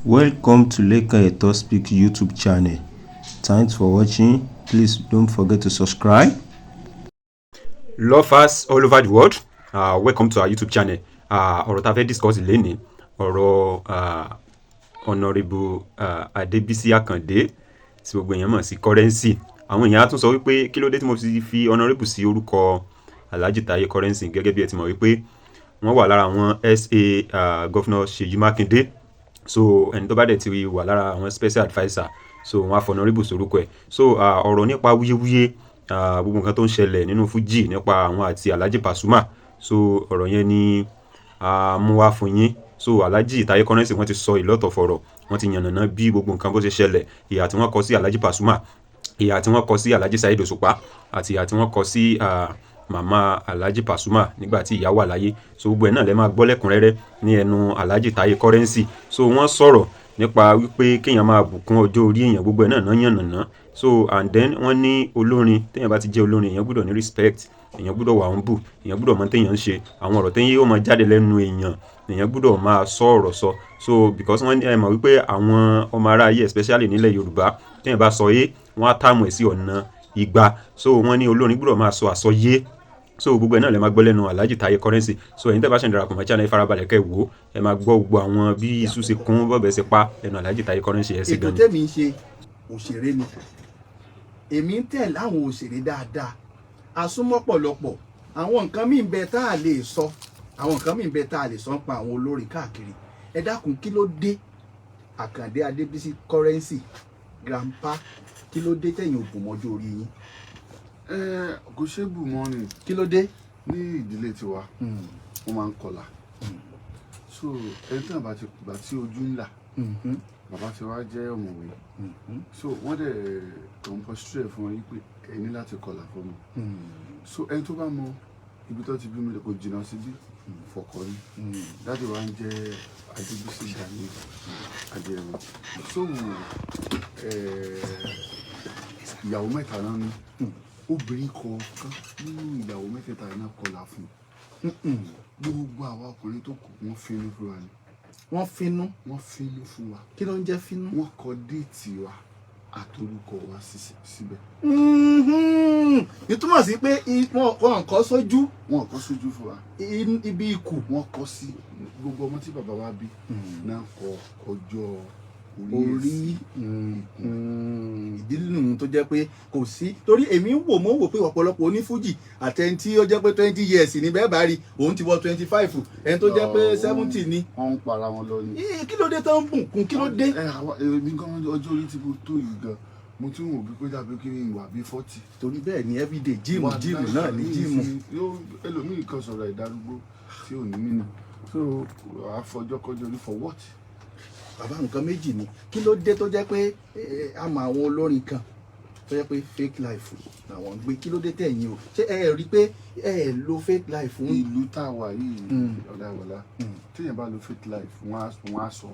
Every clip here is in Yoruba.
Welcome to Lekan Eto Speak YouTube channel. Thanks for watching. Please don't forget to subscribe. Lovers all over the world, welcome to our YouTube channel. Ọ̀rọ̀ tá a fẹ́ discuss lénìí, ọ̀rọ̀ Honourable Adébísí Àkàndé tí gbogbo èèyàn mọ̀ sí Currency. Àwọn èèyàn á tún sọ wípé kí ló dé tí mo fi fi Honourable sí orúkọ Alhaji Taye Currency, gẹ́gẹ́ bí ẹ ti mọ̀ wípé wọ́n wà lára àwọn SA Governor Ṣèyí Mákindé. So ẹni tó bá dẹ̀ ti wà lára àwọn special adviser, so wọ́n á fi Honourable sórúkọ ẹ̀. So ọ̀rọ̀ nípa wúyéwúyé, gbogbo nǹkan tó ń ṣẹlẹ̀ nínú Fuji nípa àwọn àti Alhaji Pasuma, so ọ̀rọ̀ yẹn ni a mú wá fún yín. So Alhaji Taye Currency, wọ́n ti sọ a lot of ọ̀rọ̀, wọ́n ti yànnàná bí gbogbo nǹkan bó ṣe ṣẹlẹ̀, ìhà tí wọ́n kọ sí Alhaji Pasuma, ìhà tí wọ́n kọ sí Alhaji Saheed Òṣùpá, àti ìhà tí wọ́n kọ sí màmá Alhaji Pasuma nígbà tí ìyá wà láyé. So gbogbo ẹ̀ náà lẹ máa gbọ́ lẹ́kùnrẹ́rẹ́ ní ẹnu Alhaji Taye Currency. So wọ́n sọ̀rọ̀ nípa wípé kéèyàn máa bùkún ọjọ́ orí èèyàn, gbogbo ẹ̀ náà náà yànnàná. So and then wọ́n ní olórin, téèyàn bá ti jẹ́ olórin, èèyàn gbọ́dọ̀ ní respect, èèyàn gbọ́dọ̀ wà humble, èèyàn gbọ́dọ̀ mọ téèyàn ń ṣe, àwọn ọ̀rọ̀ téèyàn yóò máa jáde lẹ́nu èèyàn, èèyàn gbọ́dọ̀ máa sọ ọ̀rọ̀ sọ. So because wọ́n ẹ mọ̀ wípé àwọn ọmọ aráyé, especially nílẹ̀ Yorùbá, téèyàn bá sọ é, wọ́n á tààmù ẹ̀ sí ọ̀nà igba. So wọ́n ní olórin gbọ́dọ̀ máa sọ àsọyé. So gbogbo ẹ̀ náà lè máa gbọ́ lẹ́nu Alhaji Taye Currency. So ẹ̀yin tẹ́ bá ṣe ń darapọ̀ mọ́ channel, farabalẹ̀ kẹ́ wò ó, ẹ máa gbọ́ gbogbo àwọn bí iṣu ṣe kún bọ́bẹ̀ ṣe pa lẹ́nu Alhaji Taye Currency. Ẹ̀ sí Ètò gan ni. tèmi ń ṣe, òṣèré ni èmi, ń tẹ̀lé àwọn òṣèré dáadáa, àsúnmọ́pọ̀lọpọ̀. Àwọn nǹkan míì ń bẹ tá a lè sọ, àwọn nǹkan míì ń bẹ tá a lè sọ ń pa àwọn olórin káàkiri. Ẹ dákun, kí ló dé, Àkàndé Adébísí Currency, grandpa, kí ló dé tẹ̀yìn ògùn mọ́jú orí yín? Ẹ kò ṣe é bù mọ́ ni. Kí ló dé? Ní ìdílé tiwa, wọ́n máa ń kọlà. So ẹni tí wọ́n bá ti gbà tí ojú ńlá, bàbá tí wàá jẹ́ ọ̀mọ̀wé, so wọ́n dẹ̀ compulsory fún wọn yí pé ẹ ní láti kọlà fún mi. So ẹni tó bá mọ ibi tó ti bí mi, kò jìnnà síbí, fọkọ ni. Daddy wa ń jẹ́ Adébísí Gani Adéyẹmọ. So ìyàwó mẹ́ta náà ní, obìnrin kọ̀ọ̀kan nínú ìyàwó mẹ́tẹ̀ẹ̀ta náà kọlà fún. Gbogbo àwa ọkùnrin tó kù, wọ́n finú fún wa ni. Wọ́n finú? Wọ́n finú fún wa. Kí ló ń jẹ́ finú? Wọ́n kọ date wa àtorúkọ wa síbẹ̀. Ìtumọ̀ sí pé wọn kọ́ sójú? Wọ́n kọ sójú fún wa. Ibi ikù? Wọ́n kọ sí gbogbo ọmọ tí bàbá wa bí náà, kọ ọjọ́ orí ẹ̀ Orí sí. Ìdí nìyẹn tó jẹ́ pé kò sí, torí èmi ń wò, mo ń wò pé ọ̀pọ̀lọpọ̀ onífújì àtẹni tí ó jẹ́ pé 20 years ní bẹ́ẹ̀ bá rí, òun ti wọ 25, ẹni tó jẹ́ pé 70 ni. Wọ́n ń para wọn lọ ni. Kí ló dé tó ń bùnkún? Kí ló dé? Ẹ àwa èmi gan, ọjọ́ orí tí mo tó yìí gan, mo tún wò bí kó dàbí kí n wà bí 40. Torí bẹ́ẹ̀ ni everyday gym, gym náà ní gym. Yóò ẹlòmíì kan sọ̀rọ̀ ìdarúgbó tí ò ní mí nì, so àfọjọ́kọjọ́ ní for what? Bàbá, nǹkan méjì ni. Kí ló dé tó jẹ́ pé a mọ àwọn olórin kan tó jẹ́ pé fake life làwọn ń gbé? Kí ló dé tẹ̀yìn o ṣé ẹ rí i pé ẹ lo fake life ń? Ìlú tá a wà yìí, ọ̀làwọ̀lá, téèyàn bá lo fake life, wọ́n á sọ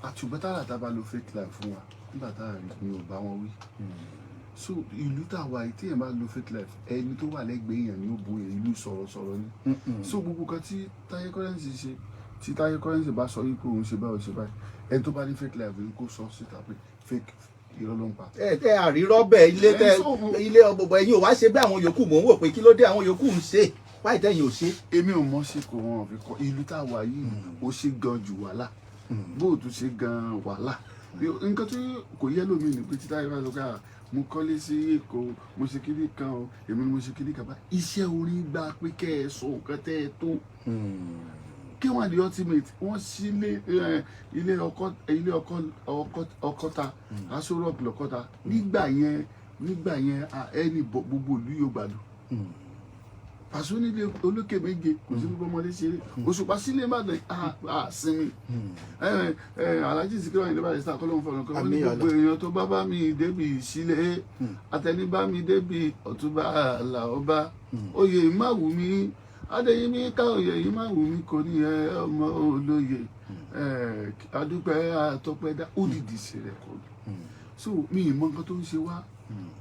àtúbọ̀tán tá a bá lo fake life fún wa nígbà tá a rí ni ò bá wọn wí. So ìlú tá a wà yìí, téèyàn bá lo fake life, ẹni tó wà lẹ́gbẹ̀ẹ́ èèyàn ni ó bu èèyàn. Ìlú sọ̀rọ̀sọ̀rọ̀ ni. So gbogbo kan tí Táyé Currency ṣe, tí Táyé Currency bá sọ yìí pé òun ṣe báyìí, òun ṣe báyìí, ẹni tó bá ní fake life yìí, kó sọ síta pé fake, irọ́ ló ń pa. Ẹ tẹ àrírọ́ bẹ́ẹ̀ ilé tẹ Ẹ sọ- ilé ọgbọgbọ ẹ̀yin ò wá ṣe bí àwọn yòókù. Mò ń wò pé kí ló dé àwọn yòókù ń ṣe wáyé tẹ̀yìn ò ṣe. Èmi ò mọ̀ ṣe kò wọn fi kọ. Ìlú tá a wà yìí, ó ṣe gan ju wàhálà, bóòtú ṣe gan wàhálà. Nǹkan tí kò yẹ lómi ni pé títà ìbá sọ pé, "Ah, mo kọ́lé sí Èkó, mo ṣe kíní kan o, èmi ni mo ṣe kíní kan bá." Iṣẹ́ orin gba pé kẹ́ ẹ sọ nǹkan tẹ́ ẹ tó kí wọ́n di ultimate. Wọ́n sí ilé ilé ọkọ, ilé ọkọ ọkọ ọkọta, Aso Rock lọ́kọ́ta nígbà yẹn. Nígbà yẹn, ah, ẹni gbogbo ìlú yóò gbádùn. Pàṣẹ nílé olókè méje, kò sí gbogbo ọmọdé ṣeré. Òṣùpá sílé Ìbàdàn à sinmi. Alhaji Sikiru Ayinde Barrister, kọ́ ló ń fọ̀rọ̀ kọ́ wọ́n ní Àmín. gbogbo èèyàn tó bá bá mi débi ìsílẹ̀, àtẹni bá mi débi Ọ̀túnba Àlàọba, oyè má wù mí, Adéyẹmí ká, oyè yìí má wù mí, kò ní ẹ ọmọ olóye ẹ adúpẹ́ àtọpẹ́dá ó dìdì sí rẹ̀ kọ́. So mi ì mọ nǹkan tó ń ṣe wá.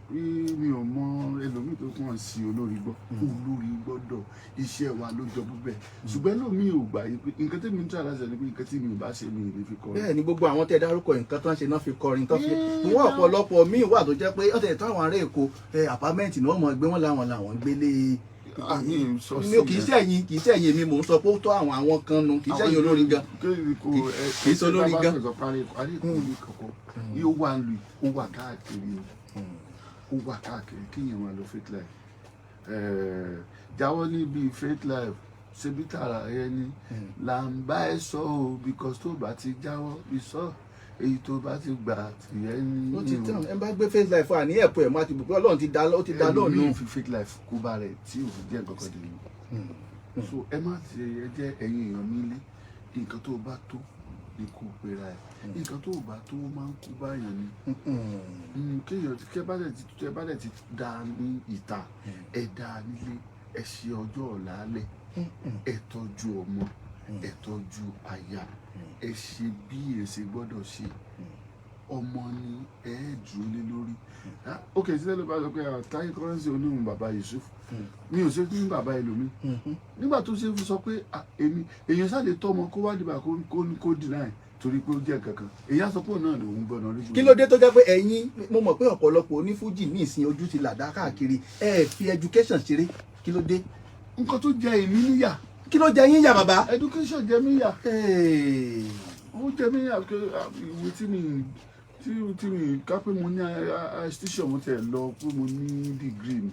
Bí mi ò mọ ẹlòmíì tó kàn sí olórí gbọ́, olórí gbọ́dọ̀ iṣẹ́ wa ló jọ búbẹ̀, ṣùgbọ́n ẹlòmíì ò gbà yí pé nǹkan tẹ́mi ń tọ́ aláṣẹ ni pé nǹkan tí mi ò bá ṣe, mi ò lè fi kọrin. Bẹ́ẹ̀ ni, gbogbo àwọn tẹ́ dárúkọ, nǹkan tó ń ṣe náà fi kọrin tó fi wọ́n. Ọ̀pọ̀lọpọ̀ míì wà tó jẹ́ pé ọ̀tẹ̀ tó àwọn ará Èkó apartment ni wọ́n mọ̀ gbé, wọ́n làwọn gbélé. Àmì sọ sí Mi ò kì í ṣẹ̀yìn, kì í ṣẹ̀yìn, èmi mò ń sọ pé ó tọ́ àwọn kan nu, kì í ṣẹ̀yìn olórin gan. Kì í ṣe olórin gan. Yóò wà lù, ó wà káàkiri o, ó wà káàkiri. Kíyàn máa lọ fake life, jáwọ́ níbi fake life, ṣebí tààrà ẹni là ń bá ẹ sọ o, because tó bá ti jáwọ́ bí sọ èyí tó bá ti gbà tìyẹ ní. Ó ti tán. Ẹ bá gbé fake life fún àní ẹ̀pọ̀ ẹ̀ mọ́ àti bùkún Ọlọ́run ti dá, ó ti dá lónìí. Ẹlòmíì fi fake life kó bá rẹ̀ tí ò fi jẹ́ nǹkan kan dì ní. So ẹ má ti ẹ jẹ́ ẹ̀yin èèyàn mi lé nǹkan tó bá tó ni kò pera ẹ̀, nǹkan tó bá tó máa ń kó báyàn ni. Kéèyàn kẹ́ bá dẹ̀ ti dá ní ìta, ẹ dá nílé, ẹ ṣe ọjọ́ ọ̀la lẹ̀, ẹ tọ́jú ọmọ, ẹ tọ́jú aya, ẹ ṣe bí ẹ ṣe gbọ́dọ̀ ṣe. Ọmọ ni ẹ dúró lé lórí. Ah, ok, sílẹ̀ ló bá sọ pé, ah, Táyé Currency oníhùn bàbá Yusuf, mi ò ṣe fún bàbá ẹlòmíì nígbà tó ṣe sọ pé, ah, èmi èèyàn sáré tọmọ kó wá dìbà kó deny torí pé ó jẹ́ kankan, èèyàn sọ pé òun náà lòún gbọ́dọ̀ rí. Kí ló dé tó jẹ́ pé ẹ̀yin, mo mọ̀ pé ọ̀pọ̀lọpọ̀ onífújì ní ìsìn ojú ti làdá káàkiri, ẹ fi education ṣeré? Kí ló dé? Nǹkan tó jẹ èmi níyà. Kí ló jẹ yín yà, bàbá? Education jẹ mí yà. Hey. Ó jẹ mí yà pé, ah, ìwé tí mi ká pé mo ní institution mo tẹ̀ lọ, pé mo ní degree mi,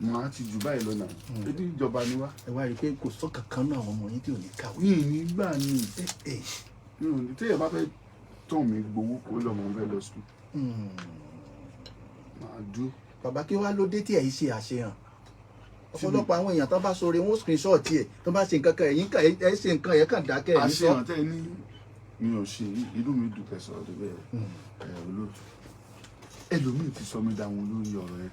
màá ti jù báyìí lọ náà, ebi ìjọba ni wá. Ẹ wá rí i pé kò sọ kankan náà àwọn ọmọ yín tí ò ní kàwé. Mi ì ní gbà ní Eh, mi ò ní. Téèyàn bá fẹ́ tàn mí gbowó kó lọ́mọ fẹ́ lọ school, màá dúró. Bàbá, kí wàá ló dé tí ẹ̀ ṣe àṣehàn? Ọ̀pọ̀lọpọ̀ àwọn èèyàn tó bá sọ̀rọ̀, wọn ó screenshot ẹ̀. Tó bá ṣe nǹkan kan, ẹ̀yìn kan ẹ̀ ṣe nǹkan ẹ̀ kàn dákẹ́ ẹ̀ ní sọ. Àṣehàn tẹ́ ẹ ní mi ò ṣe, inú mi dùn tẹ̀sán ọdún bẹ́ẹ̀. Ẹ olóòtú, ẹlòmíì ti sọ mí dáhùn lórí ọ̀rọ̀ ẹ.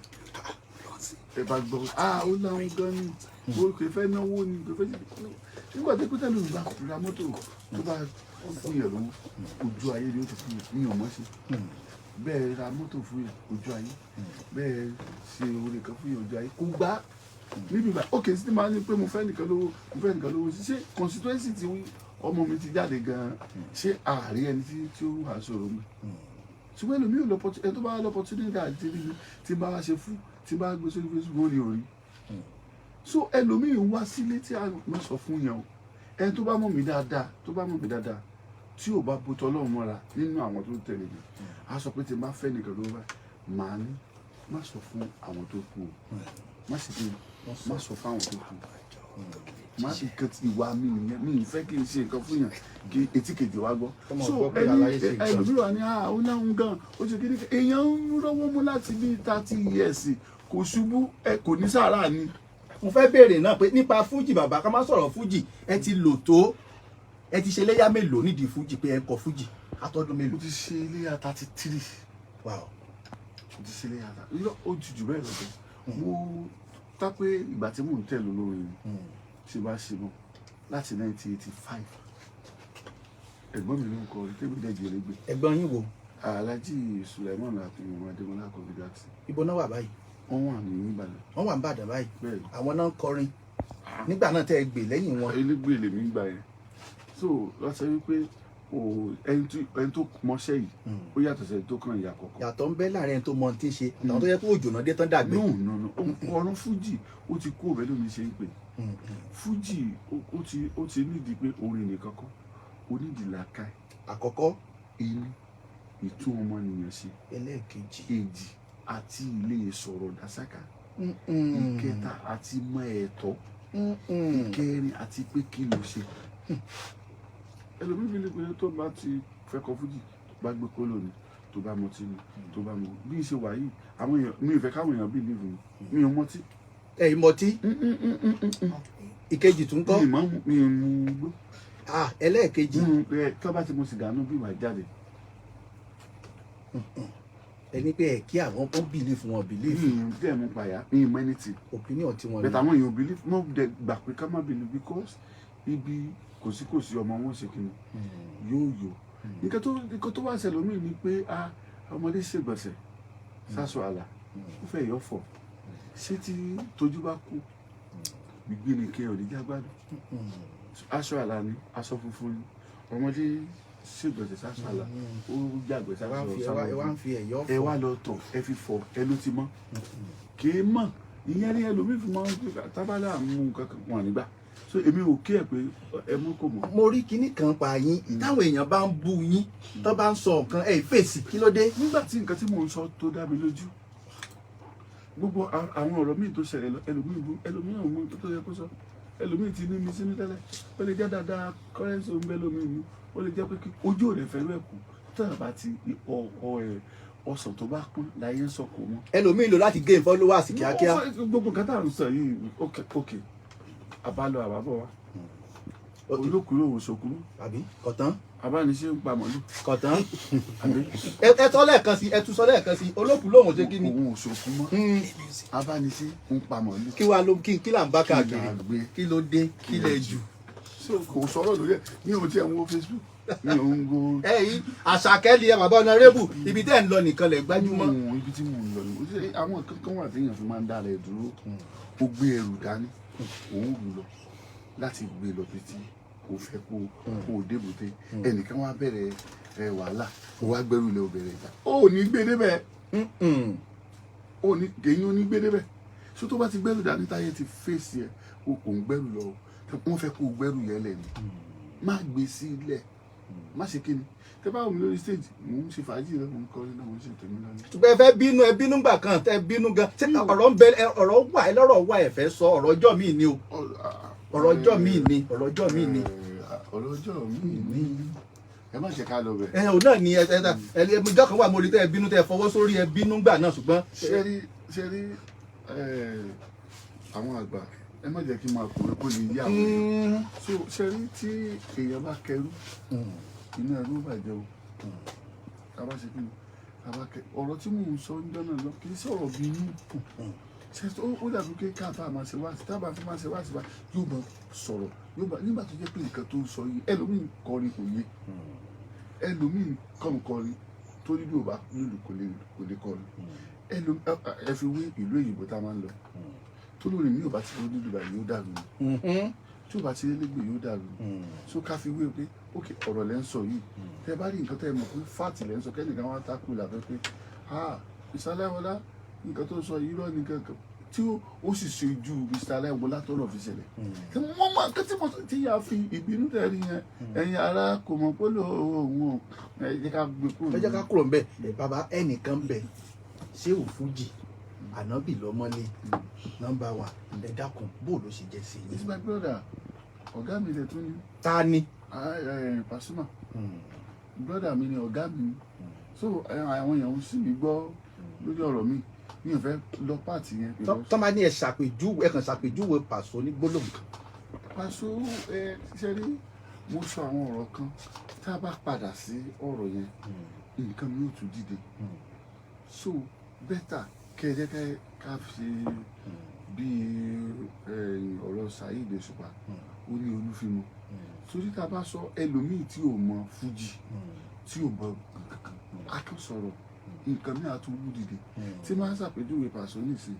Ẹ bá gbọ́, ah, ó láwọn gan ni, ó kò fẹ́ náwó ni, kò fẹ́ nígbà tó kó tẹ́lẹ̀ bá ra mọ́tò tó bá fún yẹn lówó, ojú ayé ni ó ti fún yẹn. Mi ò mọ̀ sí bẹ́ẹ̀ ra mọ́tò fún yẹn ojú ayé, bẹ́ẹ̀ ṣe oore kan fún yẹn ojú ayé, kò gbá níbi ìgbà. Ok, sí máa ní pé mo fẹ́ nìkan lówó, mo fẹ́ nìkan lówó, ṣé constituency ti wí ọmọ mi ti jáde gan-an, ṣé ààrẹ ẹni tí ó wà sọ̀rọ̀ mi? Ṣùgbọ́n ẹlòmíì ò lọ́pọ̀ ẹ tó bá l'opportunity àti rí mi tí bá wá ṣe fún, tí bá gbé sórí Facebook, wọn ni ò rí. So ẹlòmíì ń wá sílé tí a máa sọ fún yẹn o. Ẹni tó bá mọ̀ mí dáadáa, tó bá mọ̀ mí dáadáa, tí ò bá bó tọ́lọ́run mọ́ra nínú àwọn tó tẹ̀lé mi, á sọ pé tí n bá fẹ́ nìkan ló bá màá ní má sọ fún àwọn tó kù o, má sì kí má sọ fún àwọn tó kù, má nǹkan tí ìwà mi nìyẹn. Mi ì fẹ́ kí n ṣe nǹkan fún yàn kí etí kejì wá gbọ́. Kọ́mọ So gbọ́ pé ẹni aláyé ṣe nǹkan. Ẹlòmíràn ni, ah, ó náà ń gan, ó ṣe kí ni, èèyàn ń rọ́wọ́ mú láti bíi 30 years, kò ṣubú, ẹ kò ní sàárà ni. Mo fẹ́ béèrè náà pé nípa fújì, bàbá, ká má sọ̀rọ̀ fújì, ẹ ti lò tó, ẹ ti ṣe léyà mélòó nídìí fújì, pé ẹ kọ fújì àtọ́dún Mo mélòó? ti ṣe iléyà 33. Mo ti ṣe iléyà thirty, irọ́, ó ti jù bẹ́ẹ̀ lọ gan. Mo tá pé ìgbà tí mò ń tẹ̀lé olórin ni tí bá ṣe mọ́ láti 1985, ẹ̀gbọ́n mi ló ń kọrin, tẹ́mi dẹ̀ jẹ́rẹ́ gbé. Ẹ̀gbọ́n yín wo? Alhaji Sulaiman Akin Adémọlá Kọfí Jackson. Ibo náà wà báyìí? Wọ́n wà ní Ìbàdàn. Wọ́n wà ń Bàdàn báyìí? Bẹ́ẹ̀. Àwọn náà ń kọrin nígbà náà tẹ́ ẹ gbè lẹ́yìn wọn? Elégbè lèmi gbà yẹn. So lọ́sẹ̀ wípé o ẹni tó mọṣẹ́ yìí, ó yàtọ̀ sí ẹni tó kàn ìyá kọ̀ọ̀kan. Yàtọ̀ ń bẹ láàrin ẹni tó mọ ohun tí ń ṣe àtàwọn tó yẹ kó òjò náà dé tán dàgbé. No, no, no, ọ̀rọ̀ fújì ó ti kó òbẹ́ lómi ṣe ń pè fújì. Ó ti nídìí pé orin nìkan kọ́, ó nídìí làákàyè. Àkọ́kọ́. Inú ìtún ọmọnìyàn ṣe. Ẹlẹ́ẹ̀kejì. Èjì, àti ilé sọ̀rọ̀ dásákà. Ìkẹta, àti mọ ẹ̀tọ́. Ìkẹrin, àti pé kí ló ṣe. Ẹlòmíì fi lè pé tó bá ti fẹ́ kọ fújì, tó bá gbé kóló ni, tó bá mọtí ni, tó bá mọ bí n ṣe wà yìí, àwọn èèyàn mi ò fẹ́ káwọn èèyàn believe mi, mi ò mọtí. Ẹ̀yin mọtí? Ìkejì tún kọ́? Mi ì mọ̀, mi ì mú gbó. Ah, ẹlẹ́ẹ̀kejì. Ẹ tó bá ti mu sìgá nù bí wàá jáde. Ẹni pé ẹ̀ kí àwọn kan believe wọn believe. Mi ì dẹ̀ mú pàyà, mi ì mọ anything. Opinion tí wọ́n But àwọn èèyàn believe mo dẹ̀ gbà pé ká má believe, because ibi kò sí kò sí ọmọ wọn ṣe kí ni yóò yọ. Nǹkan tó wá ṣẹlẹ̀ mí ni pé, ah, ọmọdé ṣègbọ̀nsẹ̀ sásọ àlà. Ó fẹ́ yọ fọ̀. Ṣé tí tójú bá kú, gbígbé ni kí ẹ ò ní jágbádùn. Aṣọ àlà ni, aṣọ funfun ni. Ọmọdé ṣègbọ̀nsẹ̀ sáṣọ àlà, ó jàgbẹ́ Ẹ wá ń sáṣọ fi ẹ wá ń fi ẹ̀yọ́ ẹ fọ̀. Wá lọ tọ̀, ẹ fi fọ̀, ẹ ló ti mọ́. Kì í mọ̀. Ìyẹn ní ẹlòmíì fi máa ń gbé tábàlà mú nǹkan kan wọn nígbà. So èmi ò kí ẹ pé ẹ mú kò mọ̀. Mo rí kinní kan pa yín, táwọn èèyàn bá ń bú yín, tó bá ń sọ nǹkan, ẹ fèsì, kí ló dé? Nígbà tí nǹkan tí mò ń sọ tó dá mi lójú, gbogbo àwọn ọ̀rọ̀ míì tó ṣẹlẹ̀ lọ, ẹlòmíì bú ẹlòmíì, ò mọ nǹkan tó yẹ kó sọ. Ẹlòmíì ti ní mi sínú tẹ́lẹ̀. Ó lè jẹ́ dáadáa currency ń bẹ́ lómi mi, ó lè jẹ́ pé kí ojú ò lè fẹ́ rẹ̀ kù tó yà bá ti ọ ọ ẹ ọsàn tó bá pọ́n láyé ń sọ kò mọ́. Ẹlòmíì lò láti gain followers kíákíá. Ó fẹ́- gbogbo nǹkan tá à ń sọ yìí, ok, àbálọ àbábọ̀ wa, olókùúrò òṣòkú, Àbí kọ̀tán? Abániṣe ń pa màlúù. Kọ̀tán. Àbí? Ẹ sọ lẹ́ẹ̀kan sí, ẹ tún sọ lẹ́ẹ̀kan sí. Olókùú lòun ṣe kí ni? Òun òṣòkú mọ́, abániṣe ń pa màlúù. Kí wàá ló kí là ń bá káàkiri? Kí là ń gbé? Kí ló dé? Kí lè jù? So kò sọ̀rọ̀ lórí ẹ̀. Mi ò tiẹ̀ ń wo Facebook, mi ò ń wo. Ẹ yìí àṣàkẹ́ ni ẹ, bàbá honourable, ibi tẹ́ ẹ̀ ń lọ nìkan lẹ̀ gbájúmọ́. Ibi tí mò ń lọ ni. Ṣé àwọn kankan wà téèyàn fi máa ń dára ẹ̀ dúró? Ó gbé ẹrù dání, òun rù lọ láti gbé lọ bí tí kò fẹ́ kó o débùté. Ẹnìkan wá bẹ̀rẹ̀ ẹ wàhálà, ó wá gbẹ́rù lẹ, ó bẹ̀rẹ̀ ìjà, ó ní gbé débẹ̀, ó ní èyí ò ní gbé débẹ̀. So tó bá ti gbẹ́rù dání, táyé ti fèsì ẹ̀, o kò ń gbẹ́rù lọ. Wọ́n fẹ́ kó o gbẹ́rù yẹn lẹ̀ ni, má gbé sílẹ̀, má ṣe kíni. Tẹ bá wù mí lórí stage, mò ń ṣe fàájì rẹ, mò ń kọrin náà, mò ń ṣe tèmi lọ ní. Ṣùgbọ́n ẹ fẹ́ bínú, ẹ bínú gbà kan, tẹ́ bínú gan. Ṣé ọ̀rọ̀ ń bẹ, ọ̀rọ̀ wà, ẹ lọ́rọ̀ wà, ẹ fẹ́ sọ ọ̀rọ̀ ọjọ́ míì ni o. Ọ̀rọ̀ ọjọ́ míì ni, ọ̀rọ̀ ọjọ́ míì ni. Ọ̀rọ̀ ọjọ́ míì ni, ẹ má ṣe ká lọ bẹ̀. Ẹ ò náà ni ẹ ẹ ẹ ẹjọ́ kan wà, mo rí tẹ́ ẹ bínú, tẹ́ ẹ fọwọ́ sórí, ẹ bínú gbà náà, ṣùgbọ́n. Ṣé rí àwọn àgbà, ẹ má jẹ́ kí n máa kúrò kó lè yí àwọn èèyàn. So ṣé rí, tí èèyàn bá kẹrú, inú ẹrú bàjẹ́ o. Tá a bá ṣe kí ni, tá a bá kẹ ọ̀rọ̀ tí mò ń sọ ń jọ́nà lọ, kì í sọ̀rọ̀ bí inú. Ṣe ó dàbí pé káàbà máa ṣe wá sí, tábà fi máa ṣe wá sí wa, yóò bá sọ̀rọ̀, yóò bá nígbà tó jẹ́ pé nǹkan tó ń sọ yìí, ẹlòmíì kọrin kò yé, ẹlòmíì kàn kọrin torí bí ò bá nílùú kò lè kọrin. Ẹlòmíì, ẹ fi wé ìlú òyìnbó tá a máa ń lọ, tó lórí mi ò bá ti rí nílùú báyìí, yóò dàrú ni. Tí ò bá ti rí lẹ́gbẹ̀ẹ́, yóò dàrú ni. So ká fi wé pé ok, ọ̀rọ̀ lẹ́ ń sọ yìí, tẹ bá rí nǹkan tẹ́ ẹ mọ̀ pé fact lẹ́ ń sọ, kẹ́nìkan wá tákù làbẹ́ pé, ah, Mr. Aláìwọlá, nǹkan tó sọ yìí rọ́ nìkan kan tí ó sì ṣe ju Mr. Aláìwọlá tó rọ̀ fi ṣẹlẹ̀ tí wọ́n mọ̀ nǹkan tí mo tí yà fi ìbínú tẹ̀ rí yẹn. Ẹ̀yin ará kò mọ̀ pé òun ò, ẹ jẹ́ ká gbé kúrò. Ẹ jẹ́ ká kúrò ńbẹ̀. Bàbá, ẹnìkan bẹ̀ ṣé ò fújì ànábì lọ́mọlé number one, ẹ dákun, bó ló ṣe jẹ́ sí It's yín? my brother, ọ̀gá mi lè tún ní. Ta ni? Ah, Pasuma, brother mi ni, ọ̀gá mi ni. So àwọn èèyàn ń sì mí gbọ́ lórí ọ̀rọ̀ mi, mi ò fẹ́ lọ pààtì yẹn. Tọ́ máa ní ẹ ṣàpèjúwe, ẹ kàn ṣàpèjúwe Pàṣọ ní gbólóhùn kan. Paso, ẹ ṣe rí, mo sọ àwọn ọ̀rọ̀ kan, tá a bá padà sí ọ̀rọ̀ yẹn, nǹkan mi ò tún dìde. So better kẹ́ ẹ jẹ́ kẹ́ ká fi bíi ọ̀rọ̀ Saheed Òṣùpá, ó ní olúfimọ́, torí tá a bá sọ ẹlòmíì tí ò mọ fújì, tí ò mọ nǹkan kan, a kàn sọ̀rọ̀, nǹkan mi á tún wú dìde. Tí máa ń ṣàpèjúwe Pàṣọ nìsín,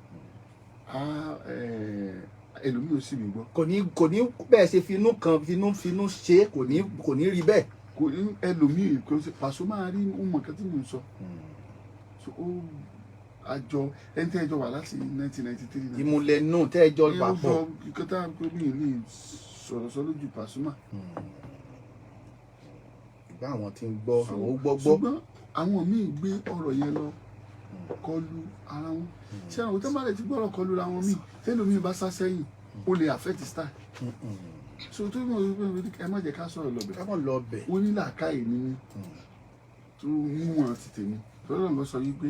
ẹlòmíì ò sì mí gbọ́. Kò ní bẹ́ẹ̀ ṣe finú kan finú ṣe, kò ní rí bẹ́ẹ̀. Kò ní ẹlòmíì kò sí. Pàṣọ máa rí ọmọ nǹkan tí mò ń sọ. So ó àjọ ẹni tẹ́ ẹ jọ wà láti 1993 náà. Ìmùlẹ̀ nù tẹ́ ẹ jọ wà pọ̀. Nǹkan tá a pé mi lè sọ̀rọ̀ sọ lójú Pasuma. Ìgbà àwọn tí ń gbọ́, àwọn ó gbọ́ gbọ́. Ṣùgbọ́n àwọn míì gbé ọ̀rọ̀ yẹn lọ kọlu ara wọn. Ṣé àwọn tó bá lè ti gbọ́rọ̀ kọlu ara wọn míì, tẹ́lómi bá sá sẹ́yìn, ó lè affect style. So tó mọ̀ wípé ẹ má jẹ́ ká sọ̀rọ̀ lọ́bẹ̀. Ká mọ̀ lọ bẹ̀. Ó ní làákàyè ní tó níwọ̀n ti tèmi lọ́dọ̀ lọ sọ yìí pé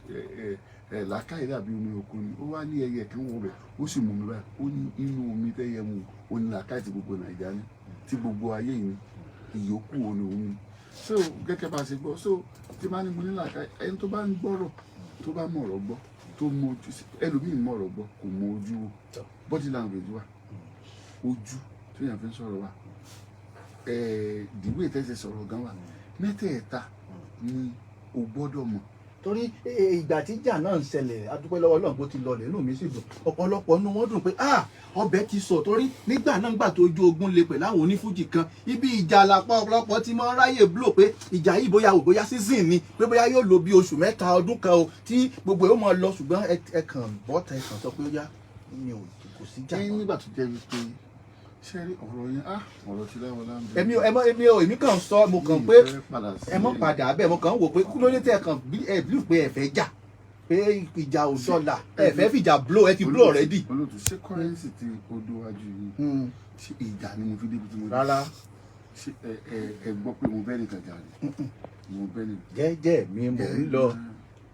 ẹ ẹ ẹ làákàyè dàbí omi òkun ni. Ó wá ní ẹyẹ kan wọ bẹ̀, ó sì mú mi báyìí. Ó ní inú omi tẹ́yẹ mu, ó ní làákàyè tí gbogbo Nàìjíríà ní, tí gbogbo ayé yìí ní, ìyókù òní omi. So gẹ́gẹ́ bá a ṣe gbọ́, so tí bá ní mo ní làákàyè, ẹni tó bá ń gbọ́rọ̀, tó bá mọ̀ ọ̀rọ̀ gbọ́, tó mọ ojú, ẹlòmíì mọ̀ ọ̀rọ̀ gbọ́, kò mọ ojú wò. Body language wà, ojú tó yàn fi ń sọ̀rọ̀ wà, ẹ̀ẹ́dìwé tẹ́sẹ̀ sọ̀rọ̀ gan wà. Mẹ́tẹ̀ẹ̀ta ni o gbọ́dọ̀ mọ̀. Torí ìgbà tí ìjà náà ń ṣẹlẹ̀, adúpẹ́ lọ́wọ́ Ọlọ́run bó ti lọlẹ̀, inú mi sì dùn. Ọ̀pọ̀lọpọ̀ inú wọn dùn pé, ah, ọbẹ̀ ti sọ, torí nígbà náà, gbà tó ojú ogun le pẹ̀lú àwọn onífújì kan, ibi ìjà làpọ̀ ọ̀pọ̀lọpọ̀ ti máa ń ráyè blow pé ìjà yìí, bóyá ò bóyá season ni, pé bóyá yóò lò bí oṣù 3, ọdún kan o, tí gbogbo ẹ̀ ó máa lọ. Ṣùgbọ́n ẹ kàn bọ́ta, ẹ kàn sọ pé ó yá, mi ò kò sí jà Ẹ mọ́. Nígbà tó jẹ́ wípé, ṣé rí ọ̀rọ̀ yẹn, ah, ọ̀rọ̀ tí láwọn láǹbẹ̀. Èmi ò ẹ mọ èmi ò èmi kàn sọ, mo kàn pé ẹ mọ padà bẹ́ẹ̀. Mo kàn ń wò pé kí ló dé tẹ́ ẹ kàn bí ẹ believe pé ẹ fẹ́ jà, pé ìjà ò sọlà, ẹ fẹ́ fìjà blow, ẹ ti blow already. Olóòtú, ṣé Currency tí ó dówájú yìí, ṣé ìjà ni mo fi débi tí mo dé? Rárá. Ṣé ẹ gbọ́ pé mo bẹ́ẹ̀ nìkan jà rí? Mo bẹ́ẹ̀ nìkan. Jẹ́jẹ́ mi mò ń lọ,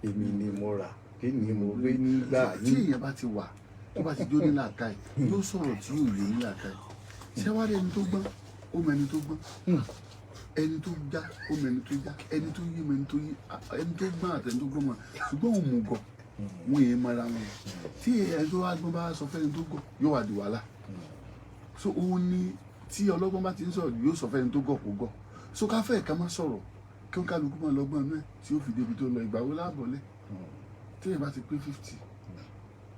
èmi ni mo rà, kí ni mo gbé nígbà Tí yìí. èèyàn bá ti wà, tó bá ti jó ní làákàyè, yóò sọ̀rọ̀ tí yóò lé ní làákàyè. Ṣé wàá rí, ẹni tó gbọ́n ó mọ ẹni tó gbọ́n, ẹni tó já ó mọ ẹni tó já, ẹni tó yí mọ ẹni tó yí, ẹni tó gbọ́n àti ẹni tó gbọ́n mọ. Ṣùgbọ́n òun mú gọ̀ wọn èèyàn mọra wọn. Tí ẹni tó wá gbọ́n bá sọ fẹ́ni tó gọ̀, yóò wá di wàhálà. So òun ni tí ọlọ́gbọ́n bá ti ń sọ̀rọ̀, yóò sọ fẹ́ni tó gọ̀ kó gọ̀. So ká fẹ́ ká má sọ̀rọ̀, kí wọ́n kálukú máa lọ́gbọ́n inú ẹ̀ tí ó fi débi tó lọ. Ìgbà wo láàbọ̀lẹ̀ tí èèyàn bá ti pé 50,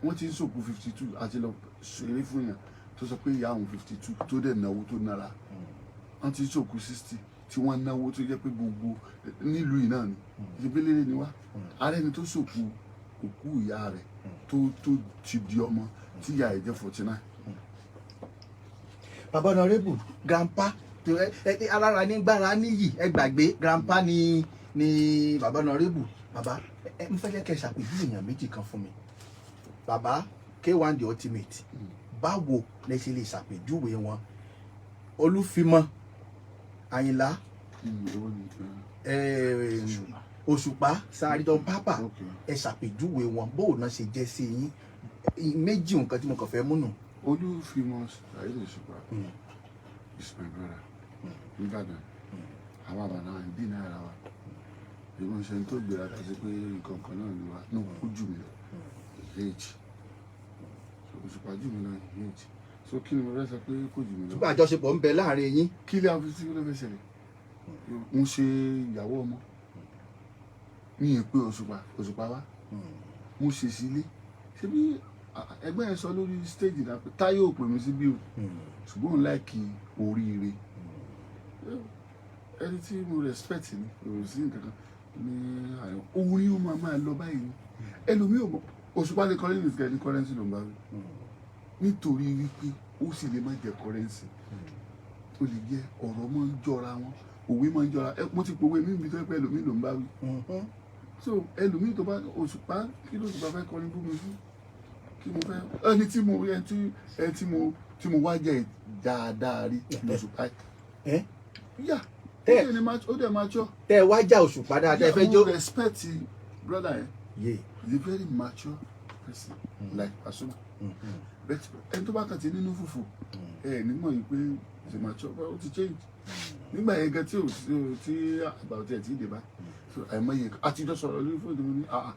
wọ́n ti ń sòkú 52 àti lọ ṣeré fún yàn tó sọ pé ìyá àwọn 52 tó dẹ̀ náwó tó nára. Wọ́n ti ń sòkú 60 tí wọ́n náwó tó jẹ́ pé gbogbo nílùú yìí náà ni ìbílẹ̀ ni wá. Ààrẹ ni tó sòkú òkú ìyá rẹ̀ tó ti di ọmọ tí ìyá rẹ̀ jẹ́ 49. Bàbá Honorable, grandpa tó ẹ ẹ alára nígbàrá níyì, ẹ gbàgbé grandpa ni bàbá Honorable. Bàbá, ẹ ń fẹ́ jẹ́ kẹ́ ẹ ṣàpèjúwe èèyàn méjì kan fún mi. Bàbá K1 The Ultimate, báwo lẹ ṣe lè ṣàpèjúwe wọn? Olúfimọ Àyìnlá, Èwo ni? Òṣùpá, Saridon Papa. Ok. Ẹ ṣàpèjúwe wọn, bóun náà ṣe jẹ́ sí yín. Méjì nǹkan tí mo kàn fẹ́ mú nù. Olúfimọ Saheed Òṣùpá is my brother nìbàdàn. Àwọn àbàdàn àìbí náírà wa, ìwọ̀n ṣe tó gbéraga sí pé nǹkan kan náà ni wa ní. Ó jù mí lọ in age. So Òṣùpá jù mí lọ in age, so kí ni mo fẹ́ sọ pé kò jù mí lọ? Ṣùgbọ́n àjọṣepọ̀ ń bẹ láàrin yín. Kí lè fi sí ló fẹ́ ṣẹlẹ̀? Mo ṣe ìyàwó ọmọ mi ì pé Òṣùpá, Òṣùpá wá, mo ṣe sílé. Ṣé bí ẹgbẹ́ yẹn sọ lórí stage náà pé Táyé ò pè mí síbí o, ṣùgbọ́n òun like oríire ẹni tí mo respect ni. Kò sí nǹkan kan ní àárín orin, ó máa máa lọ báyìí ni. Ẹlòmíì ò mọ̀ Òṣùpá lè kọrin nìkan ní Currency ló ń bá wí, nítorí wípé ó sì lè má jẹ Currency, ó lè jẹ. Ọ̀rọ̀ máa ń jọra wọn, òwe máa ń jọra. Mo ti pòwe mí mi tó pẹ́, ẹlòmíì ló ń bá wí. So ẹlòmíì tó bá Òṣùpá, kí ló Òṣùpá fẹ́ kọrin bú mi fún? Kí mo fẹ́ ẹni tí mo ẹni tí ẹni tí mo wá jẹ dáadáa rí lóṣùpá ẹ yà. Ó dẹ̀ mature. Tẹ́ ẹ wá já Òṣùpá dáadáa, ẹ fẹ́ jó. Mo respect brother yẹn. Yé. He is a very mature person like Pasuma, but ẹni tó bá kàn ti nínú fùfù ẹ nímọ̀ yìí pé he's a mature, but ó ti change nígbà yẹn gan tí ò tí àgbà ọtí ẹ̀ tí ì dé bá. So àìmọye àtijọ́ sọ̀rọ̀ lórí fóònù mi ní, "Ah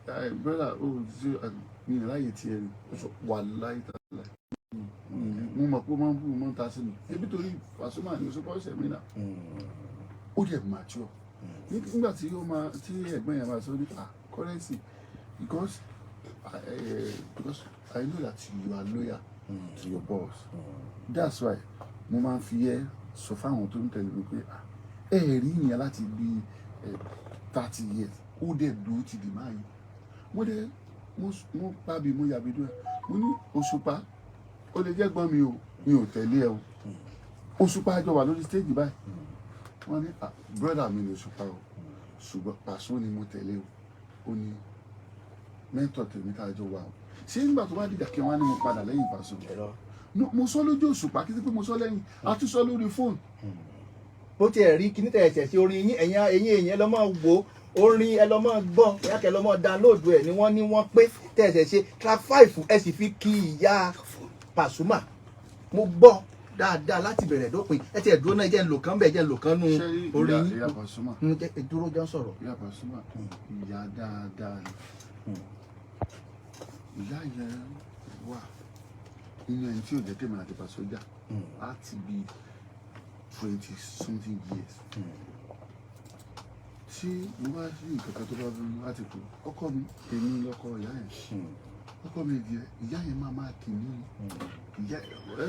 ah, brother, ó ṣe mi ní láàyè tiẹ̀ ni." Ó sọ wà láyé tààlà, mo mọ̀ pé ó máa ń bú, mo máa ń ta sí mi ebi torí Pasuma ní Òṣùpá ọ̀sẹ̀ mi náà. Ó dẹ̀ mature nígbà tí ó máa tí ẹ̀gbọ́n yẹn máa sọ ní, "Ah, Currency, because I know that you are loyal to your boss, that's why mo máa ń fi ẹ́ sọ fáwọn tó ń tẹ̀lé mi pé, ah, ẹ rí ìyẹn láti bí 30 years, ó dẹ̀ dúró ti dì máa yìí." Mo dẹ̀ mo pa bí mo yàbí dúró, mo ní, "Òṣùpá, ó lè jẹ́ gbọ́n mi o, mi ò tẹ̀lé ẹ o." Òṣùpá jọ wà lórí stage báyìí, wọ́n ní, "Ah, brother mi ni Òṣùpá o, ṣùgbọ́n Pàṣọ ni mo tẹ̀lé o." Ó ní mentor tèmi tá a jọ wà o. Ṣé nígbà tó bá dìjà kí wọ́n á ní mo padà lẹ́yìn Pàṣọ? No, mo sọ lójú Òṣùpá, kí sí pé mo sọ lẹ́yìn, a tún sọ lórí fóònù. Bó tiẹ̀ rí kíní tẹ̀ ẹ̀sẹ̀ sí orin yín, ẹ̀yin èèyàn, ẹ lọ́ máa wo orin, ẹ lọ́ máa gbọ́, bóyá kẹ́ ẹ lọ́ máa download ẹ̀ ni. Wọ́n ní wọ́n pé tẹ̀ ẹ̀sẹ̀ ṣe track 5, ẹ sì fi kí ìyá Pasuma. Mo gbọ́ dáadáa láti bẹ̀rẹ̀ dópin. Ẹ tiẹ̀ dúró náà, ẹ jẹ́ ń lò kán bẹ́ẹ̀, jẹ́ ń lò kán nú Ṣé rí orin ìyá yín. ìyá Pasuma? Jẹ́ ẹ dúró, jẹ́ ń sọ̀rọ̀. Ìyá Pasuma, ìyá dáadáa ni ìyá yẹn. Wà nínú ẹni tí ò jẹ́ kémi àti Paso jà láti bí 20 something years. Tí mo bá rí nǹkan kan tó bá bí mi láti kú, ọkọ mi, èmi lọkọ ìyá yẹn, ọkọ mi ìdí ẹ, ìyá yẹn máa kì mí. Ìyá ẹ,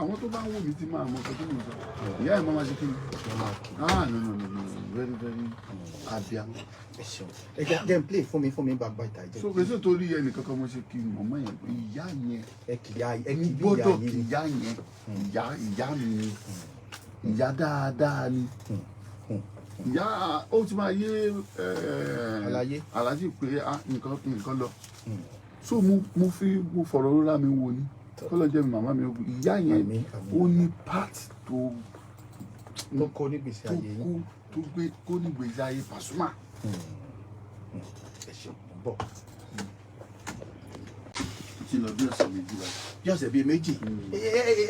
àwọn tó bá ń wò mí ti máa mọ nǹkan tó mọ̀ sọ. Ìyá yẹn máa ṣe kí ni? Ah, no, no, no, no, very, very abiamọ. Ẹ ṣeun. Ẹ jẹ́ n play fún mi bàbá ìta jẹ́. So kò sí torí ẹnì kankan mo ṣe kí mọ̀mọ́ yẹn, ìyá yẹn. Ẹ kì í ẹ Mo kì í bí ìyá gbọ́dọ̀ yín kí ni. Ìyá yẹn, ìyá mi ni, ìyá dáadáa ni ìyá. Ó ti máa yé Àlàyé. Aláàjì pé ah, nǹkan lọ. So mo fi mo fọ̀rọ̀ rọra mi wò ni kọ́lọ́ jẹ́ mi màmá mi ogun ìyá yẹn. Àmín, àmín. Ó ní part tó Tó kó nígbèsí tó ayé yín. Kó tó gbé kó ní gbèsè ayé Pasuma. Ẹ ṣeun, mo ń bọ̀. Ti lọ bí ọ̀sẹ̀ 2 báyìí. Bí ọ̀sẹ̀ bíi 2.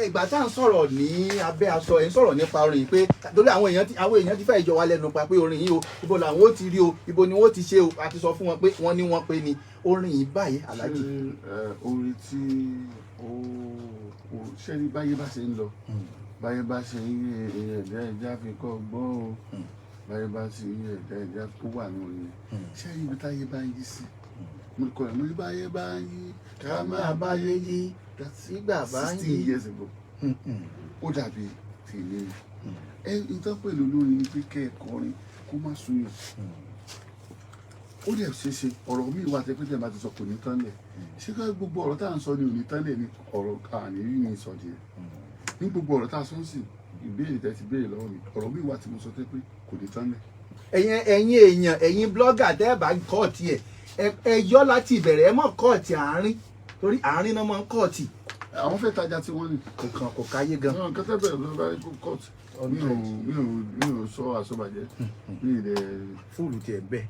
Ìgbà tá à ń sọ̀rọ̀ ní abẹ́ aṣọ, ẹ̀ ń sọ̀rọ̀ nípa orin yìí pé torí àwọn èèyàn ti fẹ́ jọ wá lẹ́nu pa pé orin yìí o, ibo làwọn ó ti rí o, ibo ni wọ́n ti ṣe o. A ti sọ fún wọn pé wọ́n ní wọ́n pé ni orin yìí báyìí, Alhaji. Ṣé orin tí ó ṣé ní báyé bá ṣe ń lọ, báyé bá ṣe ń yí, ẹ̀dá ẹja fi kọ́ gbọ́n o, báyé bá ṣe ń yí, ẹ̀dá ẹja ó wà ní orin yẹn. Ṣé ibi táyé bá ń yí sí, mo kọ́ ẹ̀, mo ní báyé bá ń yí, ká máa báyé yí. That's Sígbà bá ń 16 yí. years ago. Ó dàbí tèmi ẹ. Nǹkan pẹ̀lú olórin ni pé kẹ́ ẹ kọrin kó má súnyàn. Ó dẹ̀ ṣe é ṣe ọ̀rọ̀ míì wà tẹ́ pé tẹ́ bá ti sọ kò ní tán lẹ̀. Ṣé ká gbogbo ọ̀rọ̀ tá à ń sọ ni ò ní tán lẹ̀ ni? Ọ̀rọ̀ àní rí ni sọ díẹ̀ ní gbogbo ọ̀rọ̀ tá a sọ ń sìn. Ìbéèrè tẹ́ ti béèrè lọ́wọ́ mi, ọ̀rọ̀ míì wà tí mo sọ tẹ́ pé kò ní tán lẹ̀. Ẹ̀yin èèyàn, ẹ̀yin blogger, tẹ́ ẹ bá cut ẹ̀, ẹ yọ láti ìbẹ̀rẹ̀. Ẹ mọ̀ cut àárín, torí àárín náà máa ń cut. Àwọn fẹ́ tajà tí wọ́n ní. Kò kàn kò káyé gan. Náà kẹtẹ bẹ̀rẹ̀ ló bá kó cut. Mi ò sọ àsọbàjẹ́ mi ì dẹ̀. Fúlù tiẹ̀ ń bẹ,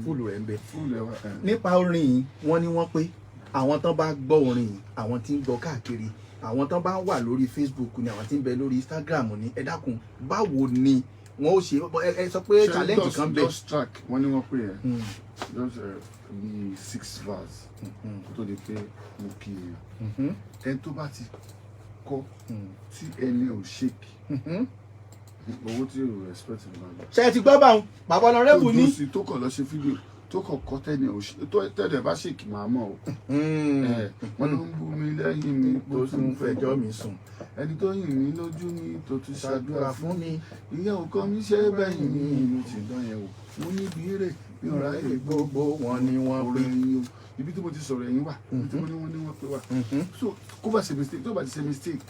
fúlù rẹ̀ ń bẹ. Fúlù ẹ̀ wá ẹ̀. Nípa orin yìí, wọ́n ní wọ́n pé àwọn tán bá gbọ́ orin yìí, àwọn tí ń gbọ́ káàkiri, àwọn tán bá wà lórí Facebook ni, àwọn tí ń bẹ lórí Instagram ni, ẹ dákun, báwo ni wọ́n ó ṣe? Ẹ sọ pé Ṣé challenge kan bẹ. Just track wọ́n ní wọ́n pè yẹn, just bí six verse kó tó di pé mo kí èèyàn. Ẹni tó bá ti kọ́ tí ẹni ò shake, owó tí ò respect ní máa gbà. Ṣé ẹ ti gbọ́ báwọn bàbá honourable ní. Tó dúró sí, tó kàn lọ ṣe fídíò, tó kàn kọ́ tẹ́ni ò ṣe tó tẹ́lẹ̀ bá shake, máa mọ̀ o. Wọ́n ló ń bú mi lẹ́yìn mi tó tún fẹjọ́ mi sùn. Ẹni tó yìn mí lójú mi tó tún ṣàdúrà ṣàdúrà fún mi. Ìyẹn ò kọ́ mi ṣe bẹ́yìn mi, mo ti dán yẹn wò, mo ní ibi eré mi ò ráyè. Gbogbo wọn ni wọ́n ọ̀rọ̀ pé. ẹ̀yìn o, ibi tí mo ti sọ̀rọ̀ ẹ̀yìn wà, ibi tí mo ní wọ́n ní wọ́n pé wà. So kó bá ṣe mistake, tó bá ti ṣe mistake,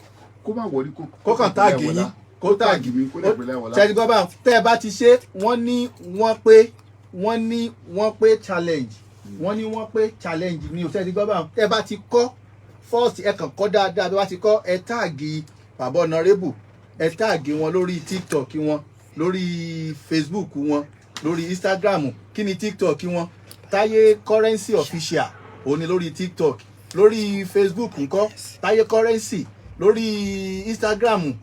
kó má wọlé, kó Kó kàn tag yín. Kó tag mi, kó lè pèlè àwọlá. Ṣé ẹ ti gbọ́ báwọn? Tẹ́ ẹ bá ti ṣe, wọ́n ní wọ́n pé, wọ́n ní wọ́n pé challenge, wọ́n ní wọ́n pé challenge ni o. Ṣé ẹ ti gbọ́ báwọn? Tẹ́ ẹ bá ti kọ́ first, ẹ kàn kọ́ dáadáa. Bí wọ́n ti kọ́, ẹ tag bàbá honourable, ẹ tag wọn lórí TikTok wọn, lórí Facebook wọn, lórí Instagram. Kí ni TikTok wọn? Táyé Currency Official òun ni lórí TikTok. Lórí Facebook ńkọ́? Táyé Currency. Lórí Instagram,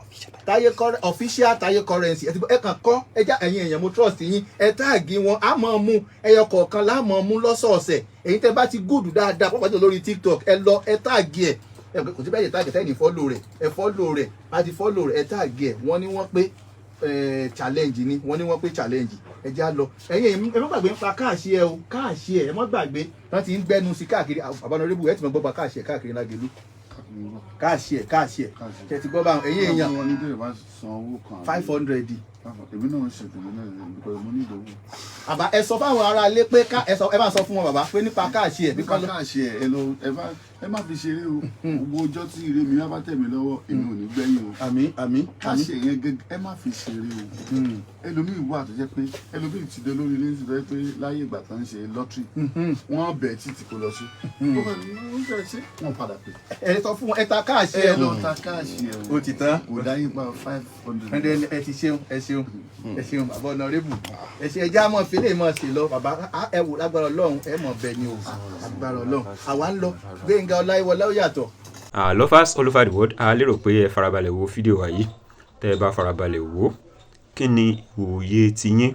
Táyé Official Táyé Currency. Ẹ ti gbọ́, ẹ kàn kọ́ ẹ já. Ẹ̀yin èèyàn, mo trust yín. Ẹ tag wọn, á mọ̀ mú ẹyọ kọ̀ọ̀kan láàmọ̀ mú lọ́sọ̀ọ̀sẹ̀. Èyí tẹ́ bá ti good dáadáa pọ́pọ́ jù lórí TikTok, ẹ lọ ẹ tag ẹ. Ẹ kò sí bẹ́ẹ̀ yẹ tag tẹ́yìn, follow rẹ̀, ẹ follow rẹ̀. Bá ti follow rẹ̀, ẹ tag ẹ. Wọ́n ní wọ́n pé challenge ni, wọ́n ní wọ́n pé challenge. Ẹ já lọ. Ẹ̀yin ẹ má gbàgbé ń pa káàṣì ẹ o, káàṣì ẹ, ẹ má gbàgbé. Wọ́n ti ń gbẹ́nu sí káàkiri. Àbánirébù ẹ ti mọ̀ gbọ́ pa káàṣì ẹ káàkiri lágẹ̀lú. Káàṣì ẹ, káàṣì ẹ. Ṣe ti gbọ́ báwọn, ẹ̀yin èèyàn? Wọ́n ní tẹ́lẹ̀ bá san owó kan. 500. Èmi náà ń ṣe tèmi náà because mo ní ìdòwò. Bàbá, ẹ sọ fáwọn ará ilé pé ká ẹ sọ, ẹ bá sọ fún wọn bàbá pé nípa káàṣì ẹ. Nípa káàṣì ẹ, ẹ lọ, ẹ bá ẹ má fi ṣeré o. Gbogbo ọjọ́ tí ire mi bá tẹ̀ mí lọ́wọ́, èmi ò ní gbẹ̀yìn o. Àmín, àmín, àmín. Káàṣì yẹn gẹ́gẹ́, ẹ má fi ṣeré o. Ẹlòmíì wà tó jẹ́ pé ẹlòmíì ti dé lórí ilé tó jẹ́ pé láyé ìgbà tó ń ṣe lottery, wọ́n bẹ̀ títí kò lọ sí, ó kàn ní wọ́n fẹ́ ṣe, wọ́n padà pè. Ẹ sọ fún wọn, ẹ ta káàṣì Ẹ ẹ. lọ ta káàṣì ẹ o. Ó ti tán. Kò dá yín pa 500. Ẹ ti ṣeun, ẹ ṣeun, ẹ ṣeun bàbá honourable, ẹ ṣe. Ẹjẹ àmọ́ fílẹ̀ mọ̀ sí lọ bàbá. Ẹ wò, lágbára Ọlọ́run, ẹ mọ̀ bẹ́ẹ̀ ni o, lágbára Ọlọ́run. Àwa ń lọ. Gbẹ̀ngà Ọláyíwọlá, ó yàtọ̀. Lovers all over the world, a lérò pé ẹ farabalẹ̀ wo fídíò wa yìí. Tẹ́ ẹ bá farabalẹ̀ wò ó, kí ni òye tiyín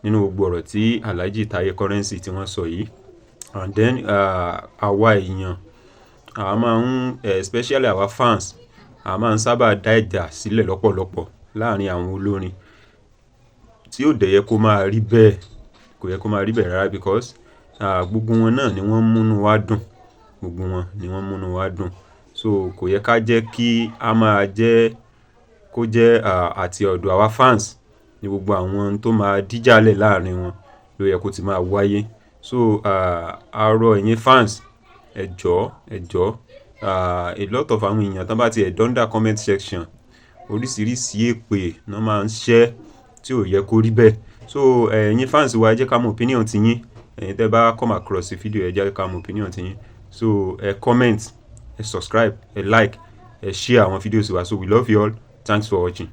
nínú gbogbo ọ̀rọ̀ tí Alhaji Taye Currency tí wọ́n sọ yìí? And then àwa èèyàn, a máa ń, especially our fans, a máa ń sábà dá ìjà sílẹ̀ lọ́pọ̀lọpọ̀ láàrin àwọn olórin tí ó dẹ̀ yẹ kó máa rí bẹ́ẹ̀. Kò yẹ kó máa rí bẹ́ẹ̀ rárá, because gbogbo wọn náà ni wọ́n ń múnú wa dùn, gbogbo wọn ni wọ́n ń múnú wa dùn. So kò yẹ ká jẹ́ kí a máa jẹ́ kó jẹ́ àti ọ̀dọ̀ àwa fans ní gbogbo àwọn tó máa díjàlẹ̀ láàrin wọn ló yẹ kó ti máa wáyé. So a rọ ẹ̀yin fans, ẹ jọ̀ọ́, ẹ jọ̀ọ́. A lot of àwọn èèyàn tán bá ti ẹ̀ under comment section, oríṣiríṣi èpè náà máa ń ṣẹ́ tí ò yẹ kó rí bẹ́ẹ̀. So ẹ̀yin fans wa, ẹ jẹ́ ká mọ opinion ti yín. Ẹ̀yin tẹ́ bá come across fídíò, ẹ jẹ́ ká mọ opinion ti yín. So ẹ comment, ẹ subscribe, ẹ like, ẹ share àwọn videos wa. So we love you all. Thanks for watching.